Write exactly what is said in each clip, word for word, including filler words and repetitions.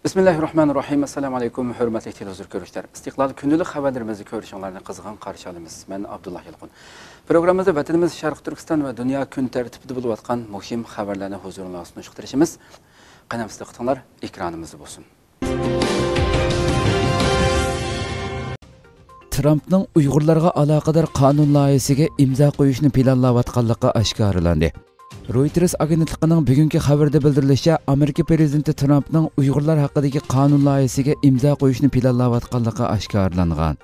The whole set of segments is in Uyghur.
بىسمىللاھىررەھمانىررەھىم. ئەسسالامۇ ئەلەيكۇم، ھۆرمەتلىك تېلېۋىزور كۆرۈشلەر. ئىستىقلال كۈندىلىك خەۋەرلىرىمىزنى كۆرۈشۈڭلارنى قىزغىن قارشى ئالىمىز. مەن ئابدۇللا يالقۇن. پروگراممىمىزدا ۋەتىنىمىز شەرقىي تۈركىستان ۋە دۇنيا كۈن تەرتىپىدە بولۇۋاتقان مۇھىم خەۋەرلەرنى ھۇزۇرۇڭلارغا سۇنۇشقا تىرىشىمىز. قېنى، دىققىتىڭلار ئېكرانىمىزدا بولسۇن. ترامپنىڭ ئۇيغۇرلارغا ئالاقىدار قانۇن لايىھىسىگە ئىمزا قويۇشنى پىلانلاۋاتقانلىقى ئاشكارىلاندى. رويتېرس ئاگېنتلىقىنىڭ بۈگۈنكى خەۋىرىدە بىلدۈرۈلۈشىچە، ئامېرىكا پىرېزىدېنتى ترامپنىڭ ئۇيغۇرلار ھەققىدىكى قانۇن لايىھىسىگە ئىمزا قويۇشنى پىلانلاۋاتقانلىقى ئاشكارىلانغان.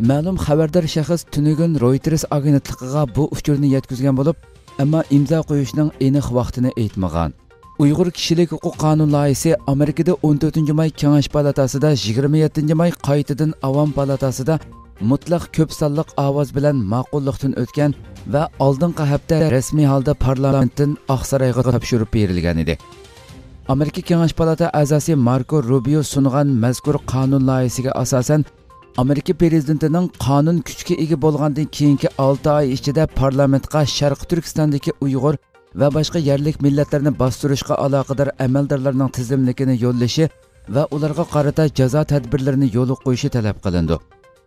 مەلۇم خەۋەردار شەخس تۈنۈگۈن رويتېرس ئاگېنتلىقىغا بۇ ئۇچۇرنى يەتكۈزگەن بولۇپ، ئەمما ئىمزا قويۇشنىڭ ئېنىق ۋاقتىنى ئېيتمىغان. ئۇيغۇر كىشىلىك ھوقۇق قانۇن لايىھىسى ئامېرىكىدا ئون تۆتىنچى ماي كېڭەش پالاتاسىدا، يىگىرمە يەتتىنچى ماي قايتىدىن ئاۋام پالاتاسىدا مۇتلەق كۆپ سانلىق ئاۋاز بىلەن ماقۇللۇقتىن ئۆتكەن ۋە ئالدىنقى ھەپتە رەسمىي ھالدا پارلامېنتتىن ئاقسارايغا تاپشۇرۇپ بېرىلگەن ئىدى. ئامېرىكا كېڭەش پالاتا ئەزاسى ماركو روبىيو سۇنغان مەزكۇر قانۇن لايىھىسىگە ئاساسەن، ئامېرىكا پىرېزىدېنتىنىڭ قانۇن كۈچكە ئىگە بولغاندىن كېيىنكى ئالتە ئاي ئىچىدە پارلامېنتقا شەرقىي تۈركىستاندىكى ئۇيغۇر ۋە باشقا يەرلىك مىللەتلەرنى باستۇرۇشقا ئالاقىدار ئەمەلدارلارنىڭ تىزىملىكىنى يوللىشى ۋە ئۇلارغا قارىتا جازا تەدبىرلىرىنى يولغا قويۇشى تەلەپ قىلىنىدۇ.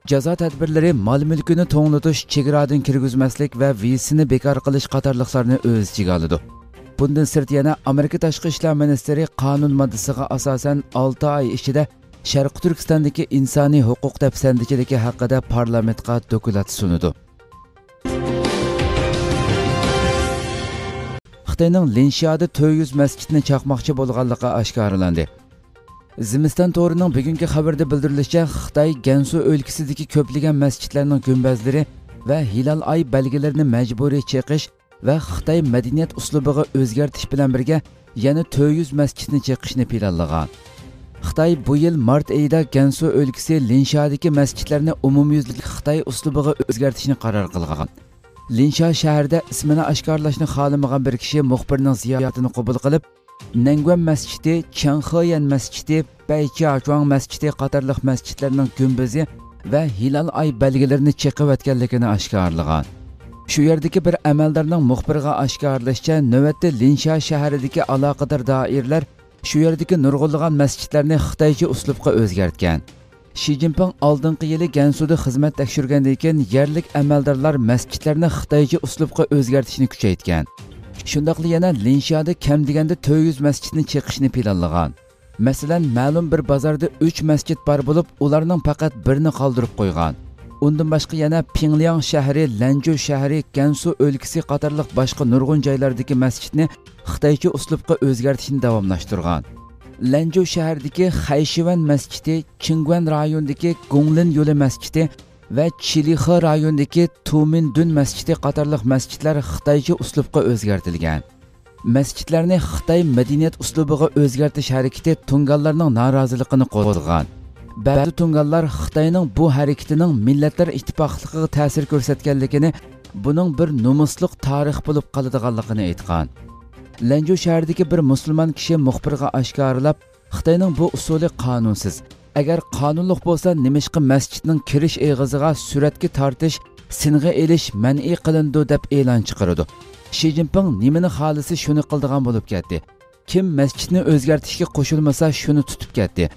جازا تەدبىرلىرى مال-مۈلكىنى توڭلىتىش، چېگرادىن كىرگۈزمەسلىك ۋە ۋىزىسىنى بىكار قىلىش قاتارلىقلارنى ئۆز ئىچىگە ئالىدۇ. بۇندىن سىرت، يەنە ئامېرىكا تاشقى ئىشلار مىنىستىرى قانۇن ماددىسىغا ئاساسەن ئالتە ئاي ئىچىدە شەرقىي تۈركىستاندىكى ئىنسانىي ھوقۇق دەپسەندىچىلىكى ھەققىدە پارلامېنتقا دوكلات سۇنىدۇ. خىتاينىڭ لىنشيادا تۆت يۈز مەسچىتنى چاقماقچى بولغانلىقى ئاشكارىلاندى. زىمىستان تورىنىڭ بۈگۈنكى خەۋىرىدە بىلدۈرۈلۈشىچە، خىتاي گەنسۇ ئۆلكىسىدىكى كۆپلىگەن مەسچىتلەرنىڭ گۈمبەزلىرى ۋە ھىلال ئاي بەلگىلىرىنى مەجبۇرىي چېقىش ۋە خىتاي مەدەنىيەت ئۇسلۇبىغا ئۆزگەرتىش بىلەن بىرگە يەنە تۆت يۈز مەسچىتنى چېقىشنى پىلانلىغان. خىتاي بۇ يىل مارت ئېيىدا گەنسۇ ئۆلكىسى لىنشادىكى مەسچىتلەرنى ئومۇميۈزلۈك خىتاي ئۇسلۇبىغا ئۆزگەرتىشنى قارار قىلغان. لىنشا شەھىرىدە ئىسمىنى ئاشكارىلاشنى خالىمىغان بىر كىشى مۇخبىرنىڭ زىيارىتىنى قوبۇل قىلىپ، نەنگۈەن مەسچىتى، چياڭخېيەن مەسچىتى، بەيچياچۇاڭ مەسچىتى قاتارلىق مەسچىتلەرنىڭ گۈمبىزى ۋە ھىلال ئاي بەلگىلىرىنى چېقىۋەتكەنلىكىنى ئاشكارىلىغان. شۇ يەردىكى بىر ئەمەلدارنىڭ مۇخبىرغا ئاشكارىلىشىچە، نۆۋەتتە لىنشا شەھىرىدىكى ئالاقىدار دائىرىلەر شۇ يەردىكى نۇرغۇنلىغان مەسچىتلەرنى خىتايچە ئۇسلۇبقا ئۆزگەرتكەن. شى جىنپىڭ ئالدىنقى يىلى گەنسۇدا خىزمەت تەكشۈرگەندىن كېيىن، يەرلىك ئەمەلدارلار مەسچىتلەرنى خىتايچە ئۇسلۇبقا ئۆزگەرتىشنى كۈچەيتكەن. شۇنداقلا يەنە لىنشيادا كەم دېگەندە تۆت يۈز مەسچىتنى چېقىشنى پىلانلىغان. مەسىلەن، مەلۇم بىر بازاردا ئۈچ مەسچىت بار بولۇپ، ئۇلارنىڭ پەقەت بىرىنى قالدۇرۇپ قويغان. ئۇندىن باشقا يەنە پىڭلياڭ شەھىرى، لەنجۇ شەھىرى، گەنسۇ ئۆلكىسى قاتارلىق باشقا نۇرغۇن جايلاردىكى مەسچىتنى خىتايچە ئۇسلۇبقا ئۆزگەرتىشنى داۋاملاشتۇرغان. لەنجۇ شەھىرىدىكى خەيشىۋەن مەسچىتى، چىڭگۈەن رايونىدىكى گۇڭلىن يولى مەسچىتى ۋە چىلىخې رايونىدىكى تۇمىندۈن مەسچىتى قاتارلىق مەسچىتلەر خىتايچە ئۇسلۇبقا ئۆزگەرتىلگەن. مەسچىتلەرنى خىتاي مەدەنىيەت ئۇسلۇبىغا ئۆزگەرتىش ھەرىكىتى تۇڭگانلارنىڭ نارازىلىقىنى قوزغىغان. بەزى تۇڭگانلار خىتاينىڭ بۇ ھەرىكىتىنىڭ مىللەتلەر ئىتتىپاقلىقىغا تەسىر كۆرسەتكەنلىكىنى، بۇنىڭ بىر نومۇسلۇق تارىخ بولۇپ قالىدىغانلىقىنى ئېيتقان. لەنجۇ شەھىرىدىكى بىر مۇسۇلمان كىشى مۇخبىرغا ئاشكارىلاپ، خىتاينىڭ بۇ ئۇسۇلى قانۇنسىز. ئەگەر قانۇنلۇق بولسا، نېمىشقا مەسچىتنىڭ كىرىش ئېغىزىغا سۈرەتكە تارتىش، سىنغا ئېلىش مەنئى قىلىنىدۇ دەپ ئېلان چىقىرىدۇ؟ شى جىنپىڭ نېمىنى خالىسا شۇنى قىلىدىغان بولۇپ كەتتى. كىم مەسچىتنى ئۆزگەرتىشكە قوشۇلمىسا شۇنى تۇتۇپ كەتتى.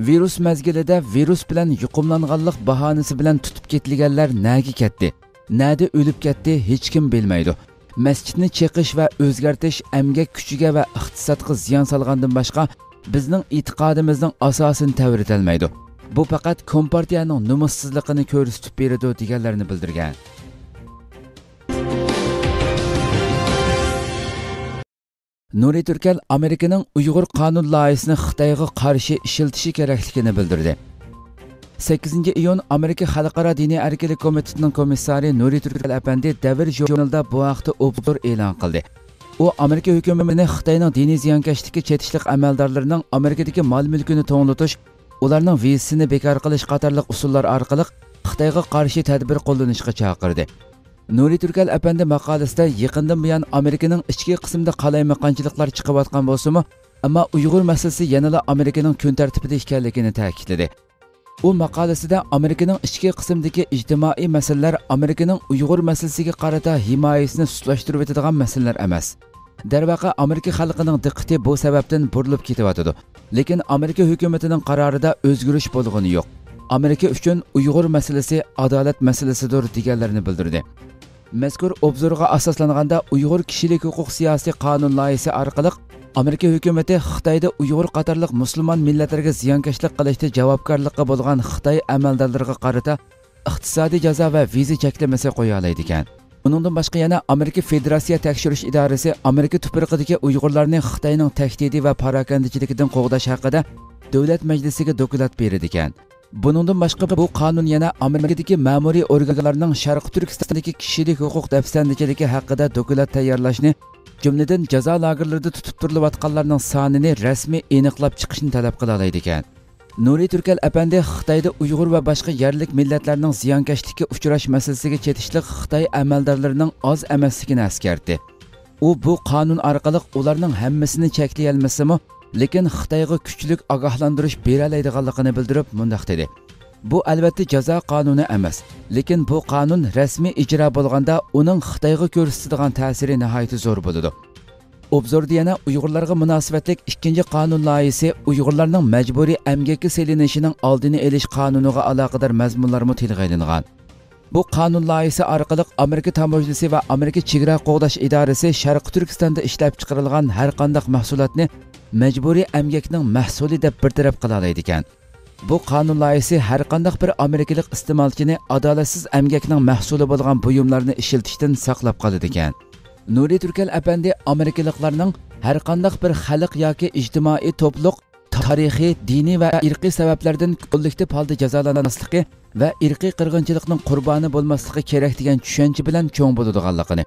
ۋىرۇس مەزگىلىدە ۋىرۇس بىلەن يۇقۇملانغانلىق باھانىسى بىلەن تۇتۇپ كېتىلگەنلەر نەگە كەتتى؟ نەدە ئۆلۈپ كەتتى، ھېچكىم بىلمەيدۇ. مەسچىتنى چېقىش ۋە ئۆزگەرتىش ئەمگەك كۈچىگە ۋە ئىقتىسادقا زىيان سالغاندىن باشقا، بىزنىڭ ئېتىقادىمىزنىڭ ئاساسىنى تەۋرىتەلمەيدۇ. بۇ پەقەت كومپارتىيەنىڭ نومۇسسىزلىقىنى كۆرسىتىپ بېرىدۇ، دېگەنلەرنى بىلدۈرگەن. نۇرى تۈركەل ئامېرىكىنىڭ ئۇيغۇر قانۇن لايىھىسىنى خىتايغا قارشى ئىشلىتىشى كېرەكلىكىنى بىلدۈردى. سەككىزىنچى ئىيۇن ئامېرىكا خەلقئارا دىنىي ئەركىنلىك كومىتېتىنىڭ كومىسسارى نۇرى تۈركەل ئەپەندى دەۋر ژۇرنىلىدا بۇ ھەقتە ئوبزور ئېلان قىلدى. ئۇ ئامېرىكا ھۆكۈمىتىنى خىتاينىڭ دىنىي زىيانكەشلىككە چېتىشلىق ئەمەلدارلىرىنىڭ ئامېرىكىدىكى مال-مۈلكىنى توڭلىتىش، ئۇلارنىڭ ۋىزىسىنى بىكار قىلىش قاتارلىق ئۇسۇللار ئارقىلىق خىتايغا قارشى تەدبىر قوللىنىشقا چاقىردى. نۇرى تۈركەل ئەپەندى ماقالىسىدە يېقىندىن بۇيان ئامېرىكىنىڭ ئىچكى قىسمىدا قالايمىقانچىلىقلار چىقىۋاتقان بولسىمۇ، ئەمما ئۇيغۇر مەسىلىسى يەنىلا ئامېرىكىنىڭ كۈن تەرتىپىدە ئىكەنلىكىنى تەكىتلىدى. ئۇ ماقالىسىدە ئامېرىكىنىڭ ئىچكى قىسمىدىكى ئىجتىمائىي مەسىلىلەر ئامېرىكىنىڭ ئۇيغۇر مەسىلىسىگە قارىتا ھىمايىسىنى سۇسلاشتۇرۇۋېتىدىغان مەسىلىلەر ئەمەس. دەرۋەقە، ئامېرىكا خەلقىنىڭ دىققىتى بۇ سەۋەبتىن بۇرۇلۇپ كېتىۋاتىدۇ. لېكىن ئامېرىكا ھۆكۈمىتىنىڭ قارارىدا ئۆزگىرىش بولغىنى يوق. ئامېرىكا ئۈچۈن ئۇيغۇر مەسىلىسى ئادالەت مەسىلىسىدۇر، دېگەنلىرىنى بىلدۈردى. مەزكۇر ئوبزورغا ئاساسلانغاندا، ئۇيغۇر كىشىلىك ھوقۇق سىياسىي قانۇن لايىھىسى ئارقىلىق ئامېرىكا ھۆكۈمىتى خىتايدا ئۇيغۇر قاتارلىق مۇسۇلمان مىللەتلەرگە زىيانكەشلىك قىلىشتا جاۋابكارلىقى بولغان خىتاي ئەمەلدارلىرىغا قارىتا ئىقتىسادىي جازا ۋە ۋىزا چەكلىمىسى قويالايدىكەن. ئۇنىڭدىن باشقا يەنە ئامېرىكا فېدېراتسىيە تەكشۈرۈش ئىدارىسى ئامېرىكا تۇپرىقىدىكى ئۇيغۇرلارنى خىتاينىڭ تەھدىتى ۋە پاراكەندىچىلىكىدىن قوغداش ھەققىدە دۆلەت مەجلىسىگە دوكلات بېرىدىكەن. بۇنىڭدىن باشقا، بۇ قانۇن يەنە ئامېرىكىدىكى مەمۇرىي ئورگانلارنىڭ شەرقىي تۈركىستاندىكى كىشىلىك ھوقۇق دەپسەندىچىلىكى ھەققىدە دوكلات تەييارلاشنى، جۈملىدىن جازا لاگېرلىرىدا تۇتۇپ تۇرۇلۇۋاتقانلارنىڭ سانىنى رەسمىي ئېنىقلاپ چىقىشنى تەلەپ قىلالايدىكەن. نۇرى تۈركەل ئەپەندى خىتايدا ئۇيغۇر ۋە باشقا يەرلىك مىللەتلەرنىڭ زىيانكەشلىككە ئۇچراش مەسىلىسىگە چېتىشلىق خىتاي ئەمەلدارلىرىنىڭ ئاز ئەمەسلىكىنى ئەسكەرتتى. ئۇ بۇ قانۇن ئارقىلىق ئۇلارنىڭ ھەممىسىنى چەكلىيەلمىسىمۇ، لېكىن خىتايغا كۈچلۈك ئاگاھلاندۇرۇش بېرەلەيدىغانلىقىنى بىلدۈرۈپ مۇنداق دېدى: «بۇ ئەلۋەتتە جازا قانۇنى ئەمەس، لېكىن بۇ قانۇن رەسمىي ئىجرا بولغاندا ئۇنىڭ خىتايغا كۆرسىتىدىغان تەسىرى ناھايىتى زور بولىدۇ.» ئوبزوردا يەنە ئۇيغۇرلارغا مۇناسىۋەتلىك ئىككىنچى قانۇن لايىھىسى ئۇيغۇرلارنىڭ مەجبۇرىي ئەمگەككە سېلىنىشىنىڭ ئالدىنى ئېلىش قانۇنىغا ئالاقىدار مەزمۇنلارمۇ تىلغا ئېلىنغان. بۇ قانۇن لايىھىسى ئارقىلىق ئامېرىكا تاموژنىسى ۋە ئامېرىكا چېگرا قوغداش ئىدارىسى شەرقىي تۈركىستاندا ئىشلەپچىقىرىلغان ھەرقانداق مەھسۇلاتنى مەجبۇرىي ئەمگەكنىڭ مەھسۇلى دەپ بىر تەرەپ قىلالايدىكەن. بۇ قانۇن لايىھىسى ھەرقانداق بىر ئامېرىكىلىق ئىستېمالچىنى ئادالەتسىز ئەمگەكنىڭ مەھسۇلى بولغان بۇيۇملارنى ئىشلىتىشتىن ساقلاپ قالىدىكەن. نۇرى تۈركەل ئەپەندى ئامېرىكىلىقلارنىڭ ھەرقانداق بىر خەلق ياكى ئىجتىمائىي توپلۇق تارىخىي، دىنىي ۋە ئىرقىي سەۋەبلەردىن كوللېكتىپ ھالدا جازالانماسلىقى ۋە ئىرقىي قىرغىنچىلىقنىڭ قۇربانى بولماسلىقى كېرەك دېگەن چۈشەنچە بىلەن چوڭ بولىدىغانلىقىنى،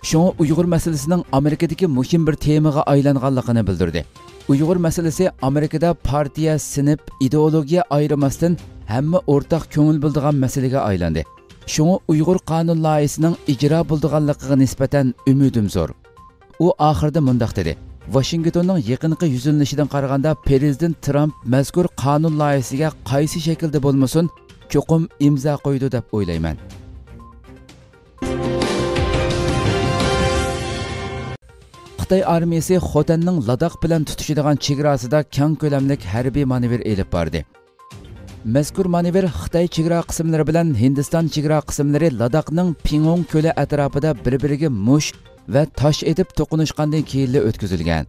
شۇڭا ئۇيغۇر مەسىلىسىنىڭ ئامېرىكىدىكى مۇھىم بىر تېمىغا ئايلانغانلىقىنى بىلدۈردى. ئۇيغۇر مەسىلىسى ئامېرىكىدا پارتىيە، سىنىپ، ئىدېئولوگىيە ئايرىماستىن ھەممە ئورتاق كۆڭۈل بۆلىدىغان مەسىلىگە ئايلاندى. شۇڭا ئۇيغۇر قانۇن لايىھىسىنىڭ ئىجرا بولىدىغانلىقىغا نىسبەتەن ئۈمىدىم زور. ئۇ ئاخىرىدا مۇنداق دېدى: «ۋاشىنگتوننىڭ يېقىنقى يۈزلىنىشىدىن قارىغاندا، پىرېزىدېنت ترامپ مەزكۇر قانۇن لايىھىسىگە قايسى شەكىلدە بولمىسۇن، چوقۇم ئىمزا قويىدۇ دەپ ئويلايمەن.» خىتاي ئارمىيىسى خوتەننىڭ لاداخ بىلەن تۇتىشىدىغان چېگراسىدا كەڭ كۆلەملىك ھەربىي مانېۋىر ئېلىپ باردى. مەزكۇر مانېۋىر خىتاي چېگرا قىسىملىرى بىلەن ھىندىستان چېگرا قىسىملىرى لاداخنىڭ پىڭئوڭ كۆلى ئەتراپىدا بىر-بىرىگە مۇش ۋە تاش ئېتىپ توقۇنۇشقاندىن كېيىنلا ئۆتكۈزۈلگەن.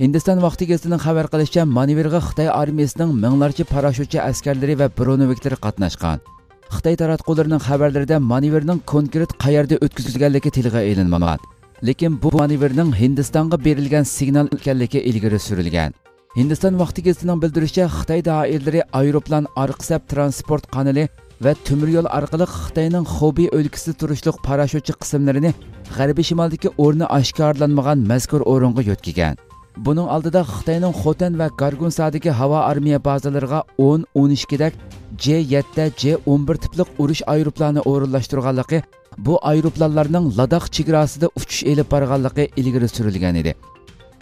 ھىندىستان ۋاقتى گېزىتىنىڭ خەۋەر قىلىشىچە، مانېۋىرغا خىتاي ئارمىيىسىنىڭ مىڭلارچە پاراشوتچى ئەسكەرلىرى ۋە برونېۋىكلىرى قاتناشقان. خىتاي تاراتقۇلىرىنىڭ خەۋەرلىرىدە مانېۋىرنىڭ كونكرېت قەيەردە ئۆتكۈزۈلگەنلىكى تىلغا ئېلىنمىغان. لېكىن بۇ مانېۋىرنىڭ ھىندىستانغا بېرىلگەن سىگنال ئىكەنلىكى ئىلگىرى سۈرۈلگەن. ھىندىستان ۋاقتى گېزىتىنىڭ بىلدۈرۈشىچە، خىتاي دائىرىلىرى ئايروپىلان ئارقا سەپ ترانسپورت قانىلى ۋە تۆمۈر يول ئارقىلىق خىتاينىڭ خۇبېي ئۆلكىسىدە تۇرۇشلۇق پاراشوتچى قىسىملىرىنى غەربىي شىمالدىكى ئورنى ئاشكارىلانمىغان مەزكۇر ئورۇنغا يۆتكىگەن. بۇنىڭ ئالدىدا خىتاينىڭ خوتەن ۋە گارگۇنسادىكى ھاۋا ئارمىيە بازىلىرىغا ئون، ئون ئىككىدەك جې يەتتە، جې ئون بىر تىپلىق ئۇرۇش ئايروپىلانى ئورۇنلاشتۇرغانلىقى، بۇ ئايروپىلانلارنىڭ لاداخ چېگراسىدا ئۇچۇش ئېلىپ بارغانلىقى ئىلگىرى سۈرۈلگەن ئىدى.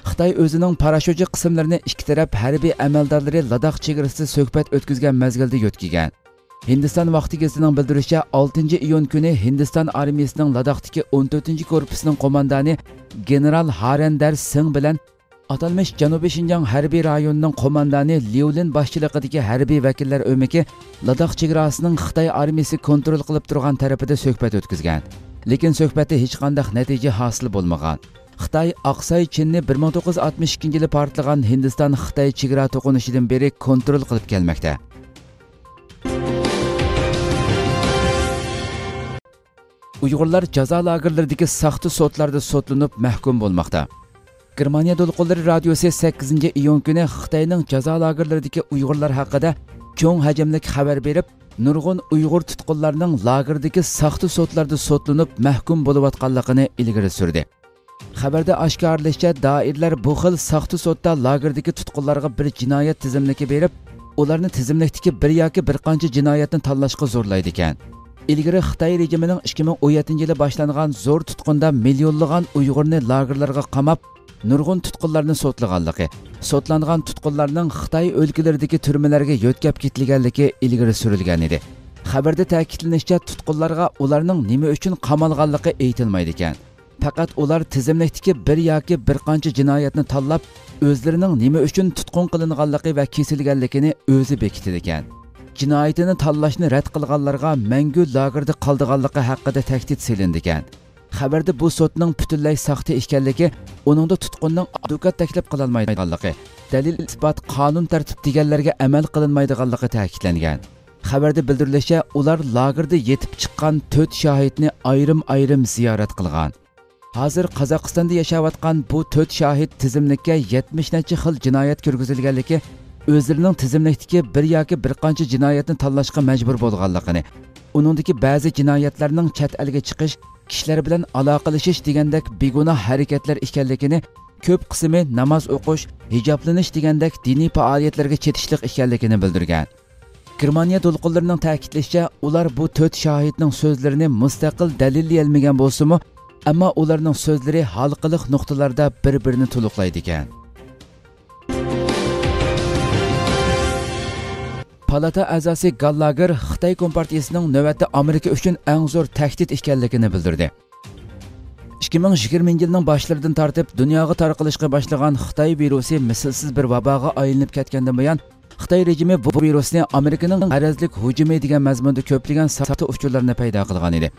خىتاي ئۆزىنىڭ پاراشوتچى قىسىملىرىنى ئىككى تەرەپ ھەربىي ئەمەلدارلىرى لاداخ چېگرىسىدا سۆھبەت ئۆتكۈزگەن مەزگىلدە يۆتكىگەن. ھىندىستان ۋاقتى گېزىتىنىڭ بىلدۈرۈشىچە، ئالتىنچى ئىيۇن كۈنى ھىندىستان ئارمىيىسىنىڭ لاداختىكى ئون تۆتىنچى كورپۇسىنىڭ قوماندانى گېنېرال ھارەندەر سىڭ بىلەن ئاتالمىش جەنۇبىي شىنجاڭ ھەربىي رايونىنىڭ قوماندانى ليۇلىن باشچىلىقىدىكى ھەربىي ۋەكىللەر ئۆمىكى لاداخ چېگراسىنىڭ خىتاي ئارمىيىسى كونترول قىلىپ تۇرغان تەرىپىدە سۆھبەت ئۆتكۈزگەن. لېكىن سۆھبەتتە ھېچقانداق نەتىجە ھاسىل بولمىغان. خىتاي ئاقساي چىننى بىر مىڭ توققۇز يۈز ئاتمىش ئىككىنچى يىلى پارتلىغان ھىندىستان خىتاي چېگرا توقۇنۇشىدىن بېرى كونترول قىلىپ كەلمەكتە. ئۇيغۇرلار جازا لاگېرلىرىدىكى ساختا سوتلاردا سوتلىنىپ مەھكۇم بولماقتا. گېرمانىيە دولقۇنلىرى رادىيوسى سەككىزىنچى ئىيۇن كۈنى خىتاينىڭ جازا لاگېرلىرىدىكى ئۇيغۇرلار ھەققىدە چوڭ ھەجەملىك خەۋەر بېرىپ، نۇرغۇن ئۇيغۇر تۇتقۇنلارنىڭ لاگېردىكى ساختا سوتلاردا سوتلىنىپ مەھكۇم بولۇۋاتقانلىقىنى ئىلگىرى سۈردى. خەۋەردە ئاشكارىلىشىچە، دائىرىلەر بۇ خىل ساختا سوتتا لاگېردىكى تۇتقۇنلارغا بىر جىنايەت تىزىملىكى بېرىپ، ئۇلارنى تىزىملىكتىكى بىر ياكى بىر قانچە جىنايەتنى تاللاشقا زورلايدىكەن. ئىلگىرى خىتاي رېجىمىنىڭ ئىككى مىڭ ئون يەتتىنچى يىلى باشلانغان زور تۇتقۇندا مىليونلىغان ئۇيغۇرنى لاگېرلارغا قاماپ، نۇرغۇن تۇتقۇنلارنى سوتلىغانلىقى، سوتلانغان تۇتقۇنلارنىڭ خىتاي ئۆلكىلىرىدىكى تۈرمىلەرگە يۆتكەپ كېتىلگەنلىكى ئىلگىرى سۈرۈلگەن ئىدى. خەۋەردە تەكىتلىنىشىچە، تۇتقۇنلارغا ئۇلارنىڭ نېمە ئۈچۈن قامالغانلىقى ئېيتىلمايدىكەن. پەقەت ئۇلار تىزىملىكتىكى بىر ياكى بىر قانچە جىنايەتنى تاللاپ، ئۆزلىرىنىڭ نېمە ئۈچۈن تۇتقۇن قىلىنغانلىقى ۋە كېسىلگەنلىكىنى ئۆزى بېكىتىدىكەن. جىنايىتىنى تاللاشنى رەت قىلغانلارغا مەڭگۈ لاگېردا قالىدىغانلىقى ھەققىدە تەھدىت سېلىندىكەن. خەۋەردە بۇ سوتنىڭ پۈتۈنلەي ساختا ئىكەنلىكى، ئۇنىڭدا تۇتقۇننىڭ ئادۋوكات تەكلىپ قىلالمايدىغانلىقى، دەلىل-ئىسپات، قانۇن-تەرتىپ دېگەنلەرگە ئەمەل قىلىنمايدىغانلىقى تەكىتلەنگەن. خەۋەردە بىلدۈرۈلۈشىچە، ئۇلار لاگېردا يېتىپ چىققان تۆت شاھىتنى ئايرىم-ئايرىم زىيارەت قىلغان. ھازىر قازاقىستاندا ياشاۋاتقان بۇ تۆت شاھىت تىزىملىككە يەتمىش نەچچە خىل جىنايەت كىرگۈزۈلگەنلىكى، ئۆزلىرىنىڭ تىزىملىكتىكى بىر ياكى بىر قانچە جىنايەتنى تاللاشقا مەجبۇر بولغانلىقىنى، ئۇنىڭدىكى بەزى جىنايەتلەرنىڭ چەت ئەلگە چىقىش، كىشىلەر بىلەن ئالاقىلىشىش دېگەندەك بىگۇناھ ھەرىكەتلەر ئىكەنلىكىنى، كۆپ قىسمى ناماز ئوقۇش، ھىجابلىنىش دېگەندەك دىنىي پائالىيەتلەرگە چېتىشلىق ئىكەنلىكىنى بىلدۈرگەن. گېرمانىيە دولقۇنلىرىنىڭ تەكىتلىشىچە، ئۇلار بۇ تۆت شاھىتنىڭ سۆزلىرىنى مۇستەقىل دەلىللىيەلمىگەن بولسىمۇ، ئەمما ئۇلارنىڭ سۆزلىرى ھالقىلىق نۇقتىلاردا بىر-بىرىنى تولۇقلايدىكەن. پالاتا ئەزاسى گاللاگېر خىتاي كومپارتىيىسىنىڭ نۆۋەتتە ئامېرىكا ئۈچۈن ئەڭ زور تەھدىت ئىكەنلىكىنى بىلدۈردى. ئىككى مىڭ يىگىرمىنچى يىلنىڭ باشلىرىدىن تارتىپ دۇنياغا تارقىلىشقا باشلىغان خىتاي ۋىرۇسى مىسلىسىز بىر ۋاباغا ئايلىنىپ كەتكەندىن بۇيان، خىتاي رېجىمى بۇ ۋىرۇسنى ئامېرىكىنىڭ غەرەزلىك ھۇجۇمى دېگەن مەزمۇندا كۆپلىگەن ساختا ئۇچۇرلارنى پەيدا قىلغان ئىدى.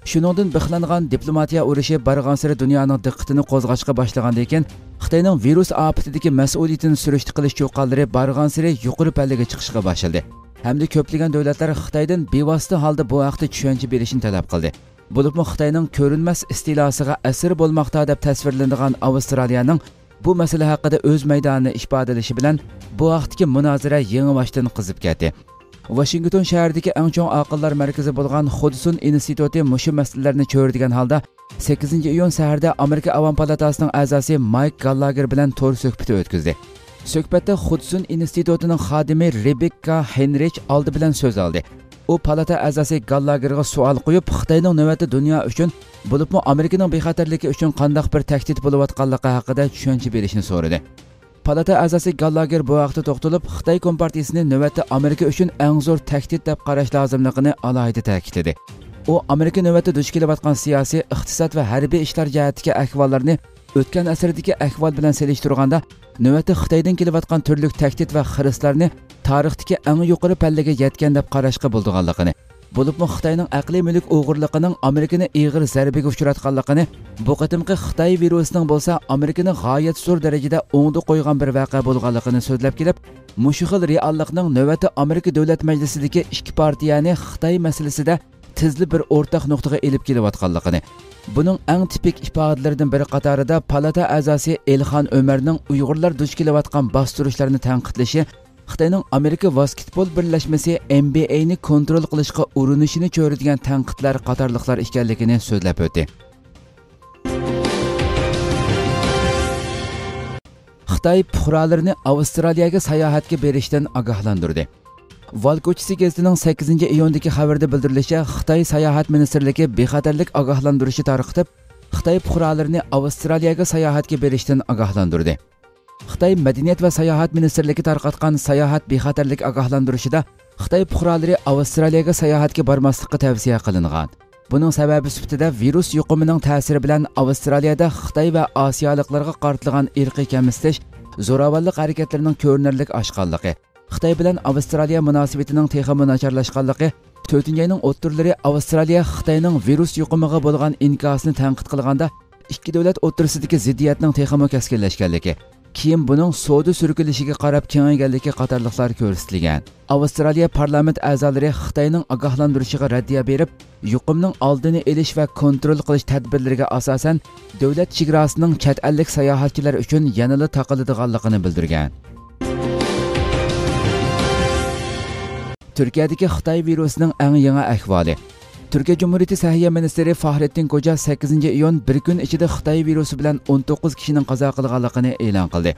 شۇنىڭدىن بىخلەنغان دىپلوماتىيە ئۇرۇشى بارغانسېرى دۇنيانىڭ دىققىتىنى قوزغاشقا باشلىغاندىن كېيىن، خىتاينىڭ ۋىرۇس ئاپىتىدىكى مەسئۇلىيىتىنى سۈرۈشتە قىلىش چۇقانلىرى بارغانسېرى يۇقىرى پەللىگە چىقىشقا باشلىدى. ھەمدە كۆپلىگەن دۆلەتلەر خىتايدىن بىۋاسىتە ھالدا بۇ ھەقتە چۈشەنچە بېرىشنى تەلەپ قىلدى. بولۇپمۇ خىتاينىڭ كۆرۈنمەس ئىستىلاسىغا ئەسىر بولماقتا دەپ تەسۋىرلىنىدىغان ئاۋسترالىيەنىڭ بۇ مەسىلە ھەققىدە ئۆز مەيدانىنى ئىپادىلىشى بىلەن، بۇ ھەقتىكى مۇنازىرە يېڭىباشتىن قىزىپ كەتتى. ۋاشىنگتون شەھىرىدىكى ئەڭ چوڭ ئاقىللار مەركىزى بولغان خۇدسۇن ئىنستىتۇتى مۇشۇ مەسىلىلەرنى چۆرىدىگەن ھالدا، سەككىزىنچى ئىيۇن سەھەردە ئامېرىكا ئاۋام پالاتاسىنىڭ ئەزاسى مايك گاللاگېر بىلەن تور سۆھبىتى ئۆتكۈزدى. سۆھبەتتە خۇدسۇن ئىنستىتۇتىنىڭ خادىمى رېبېككا ھېنرىچ ئالدى بىلەن سۆز ئالدى. ئۇ پالاتا ئەزاسى گاللاگېرغا سوئال قويۇپ، خىتاينىڭ نۆۋەتتە دۇنيا ئۈچۈن، بولۇپمۇ ئامېرىكىنىڭ بىخەتەرلىكى ئۈچۈن قانداق بىر تەھدىت بولۇۋاتقانلىقى ھەققىدە چۈشەنچە بېرىشنى سورىدى. پالاتا ئەزاسى گاللاگېر بۇ ھەقتە توختىلىپ، خىتاي كومپارتىيىسىنى نۆۋەتتە ئامېرىكا ئۈچۈن ئەڭ زور تەھدىت دەپ قاراش لازىملىقىنى ئالاھىدە تەكىتلىدى. ئۇ ئامېرىكا نۆۋەتتە دۇچ كېلىۋاتقان سىياسىي، ئىقتىساد ۋە ھەربىي ئىشلار جەھەتتىكى ئەھۋاللارنى ئۆتكەن ئەسىردىكى ئەھۋال بىلەن سېلىشتۇرغاندا، نۆۋەتتە خىتايدىن كېلىۋاتقان تۈرلۈك تەھدىت ۋە خىرىسلارنى تارىختىكى ئەڭ يۇقىرى پەللىگە يەتكەن دەپ قاراشقا بولىدىغانلىقىنى، بولۇپمۇ خىتاينىڭ ئەقلىي مۈلۈك ئوغرىلىقىنىڭ ئامېرىكىنى ئېغىر زەربىگە ئۇچراتقانلىقىنى، بۇ قېتىمقى خىتاي ۋىرۇسىنىڭ بولسا ئامېرىكىنى غايەت زور دەرىجىدە ئوڭدا قويغان بىر ۋەقە بولغانلىقىنى سۆزلەپ كېلىپ، مۇشۇ خىل رېئاللىقنىڭ نۆۋەتتە ئامېرىكا دۆلەت مەجلىسىدىكى ئىككى پارتىيەنى خىتاي مەسىلىسىدە تېزلا بىر ئورتاق نۇقتىغا ئېلىپ كېلىۋاتقانلىقىنى، بۇنىڭ ئەڭ تىپىك ئىپادىلىرىدىن بىرى قاتارىدا پالاتا ئەزاسى ئېلخان ئۆمەرنىڭ ئۇيغۇرلار دۇچ كېلىۋاتقان باستۇرۇشلارنى تەنقىدلىشى، خىتاينىڭ ئامېرىكا ۋاسكېتبول بىرلەشمىسى ئېن بى ئەينى كونترول قىلىشقا ئۇرۇنۇشىنى چۆرىدىگەن تەنقىدلەر قاتارلىقلار ئىكەنلىكىنى سۆزلەپ ئۆتتى. خىتاي پۇقرالىرىنى ئاۋسترالىيەگە ساياھەتكە بېرىشتىن ئاگاھلاندۇردى. ۋال كوچىسى گېزىتىنىڭ سەككىزىنچى ئىيۇندىكى خەۋىرىدە بىلدۈرۈلۈشىچە، خىتاي ساياھەت مىنىستىرلىكى بىخەتەرلىك ئاگاھلاندۇرۇشى تارقىتىپ، خىتاي پۇقرالىرىنى ئاۋسترالىيەگە ساياھەتكە بېرىشتىن ئاگاھلاندۇردى. خىتاي مەدەنىيەت ۋە ساياھەت مىنىستىرلىكى تارقاتقان ساياھەت بىخەتەرلىك ئاگاھلاندۇرۇشىدا، خىتاي پۇقرالىرى ئاۋسترالىيەگە ساياھەتكە بارماسلىققا تەۋسىيە قىلىنغان. بۇنىڭ سەۋەبى سۈپىتىدە ۋىرۇس يۇقۇمىنىڭ تەسىرى بىلەن ئاۋسترالىيەدە خىتاي ۋە ئاسىيالىقلارغا قارىتىلغان ئىرقىي كەمسىتىش، زوراۋانلىق ھەرىكەتلىرىنىڭ كۆرۈنەرلىك ئاشقانلىقى، خىتاي بىلەن ئاۋسترالىيە مۇناسىۋىتىنىڭ تېخىمۇ ناچارلاشقانلىقى، تۆتىنچى ئاينىڭ ئوتتۇرىلىرى ئاۋسترالىيە خىتاينىڭ ۋىرۇس يۇقۇمىغا بولغان ئىنكاسىنى تەنقىد قىلغاندا، ئىككى دۆلەت ئوتتۇرىسىدىكى زىددىيەتنىڭ تېخىمۇ كەسكىنلەشكەنلىكى، كېيىن بۇنىڭ سودا سۈركىلىشىگە قاراپ كېڭەيگەنلىكى قاتارلىقلار كۆرسىتىلگەن. ئاۋسترالىيە پارلامېنت ئەزالىرى خىتاينىڭ ئاگاھلاندۇرۇشىغا رەددىيە بېرىپ، يۇقۇمنىڭ ئالدىنى ئېلىش ۋە كونترول قىلىش تەدبىرلىرىگە ئاساسەن، دۆلەت چېگراسىنىڭ چەت ئەللىك ساياھەتچىلەر ئۈچۈن يەنىلا تاقىلىدىغانلىقىنى بىلدۈرگەن. تۈركىيەدىكى خىتاي ۋىرۇسىنىڭ ئەڭ يېڭى ئەھۋالى. تۈركىيە جۇمھۇرىيىتى سەھىيە مىنىستىرى فاھرېتتىن كوجا سەككىزىنچى ئىيۇن بىر كۈن ئىچىدە خىتاي ۋىرۇسى بىلەن ئون توققۇز كىشىنىڭ قازا قىلغانلىقىنى ئېلان قىلدى.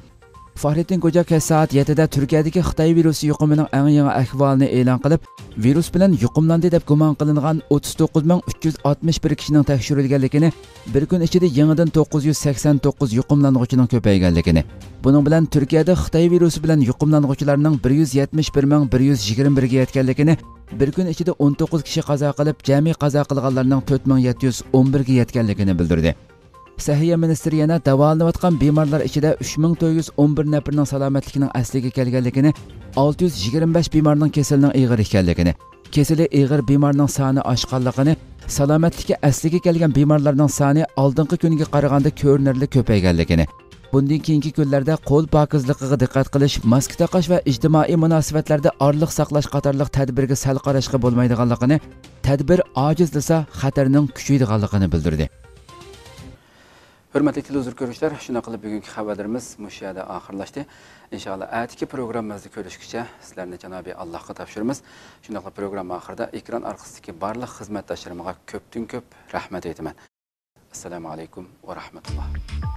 فاھرېتتىن كوجا كەچ سائەت يەتتىدە تۈركىيەدىكى خىتاي ۋىرۇسى يۇقۇمىنىڭ ئەڭ يېڭى ئەھۋالىنى ئېلان قىلىپ، ۋىرۇس بىلەن يۇقۇملاندى دەپ گۇمان قىلىنغان ئوتتۇز توققۇز مىڭ ئۈچ يۈز ئاتمىش بىر كىشىنىڭ تەكشۈرۈلگەنلىكىنى، بىر كۈن ئىچىدە يېڭىدىن توققۇز يۈز سەكسەن توققۇز يۇقۇملانغۇچىنىڭ كۆپەيگەنلىكىنى، بۇنىڭ بىلەن تۈركىيەدە خىتاي ۋىرۇسى بىلەن يۇقۇملانغۇچىلارنىڭ بىر يۈز يەتمىش بىر مىڭ بىر يۈز يىگىرمە بىرگە يەتكەنلىكىنى، بىر كۈن ئىچىدە ئون توققۇز كىشى قازا قىلىپ، جەمئىي قازا قىلغانلارنىڭ تۆت مىڭ يەتتە يۈز ئون بىرگە يەتكەنلىكىنى بىلدۈردى. سەھىيە مىنىستىرى يەنە داۋالىنىۋاتقان بىمارلار ئىچىدە ئۈچ مىڭ تۆت يۈز ئون بىر نەپىرىنىڭ سالامەتلىكىنىڭ ئەسلىگە كەلگەنلىكىنى، ئالتە يۈز يىگىرمە بەش بىمارنىڭ كېسىلىنىڭ ئېغىر ئىكەنلىكىنى، كېسىلى ئېغىر بىمارنىڭ سانى ئاشقانلىقىنى، سالامەتلىكى ئەسلىگە كەلگەن بىمارلارنىڭ سانى ئالدىنقى كۈنگە قارىغاندا كۆرۈنەرلىك كۆپەيگەنلىكىنى، بۇندىن كېيىنكى كۈنلەردە قول پاكىزلىقىغا دىققەت قىلىش، ماسكا تاقاش ۋە ئىجتىمائىي مۇناسىۋەتلەردە ئارىلىق ساقلاش قاتارلىق تەدبىرگە سەل قاراشقا بولمايدىغانلىقىنى، تەدبىر ئاجىزلىسا خەتەرنىڭ كۈچىيىدىغانلىقىنى بىلدۈردى. ھۆرمەتلىك تېلېۋىزور كۆرۈشلەر، شۇنداق قىلىپ بۈگۈنكى خەۋەرلىرىمىز مۇشۇ يەردە ئاخىرلاشتى. ئىنشائاللا، ئەتىكى پروگراممىمىزدا كۆرۈشكىچە سىلەرنى جانابى ئاللاھقا تاپشۇرىمىز. شۇنداقلا پروگرامما ئاخىرىدا ئېكران ئارقىسىدىكى بارلىق خىزمەتداشلىرىمغا كۆپتىن كۆپ رەھمەت ئېيتىمەن. ئەسسالامۇ ئەلەيكۇم ۋە رەھمەتۇللاھ.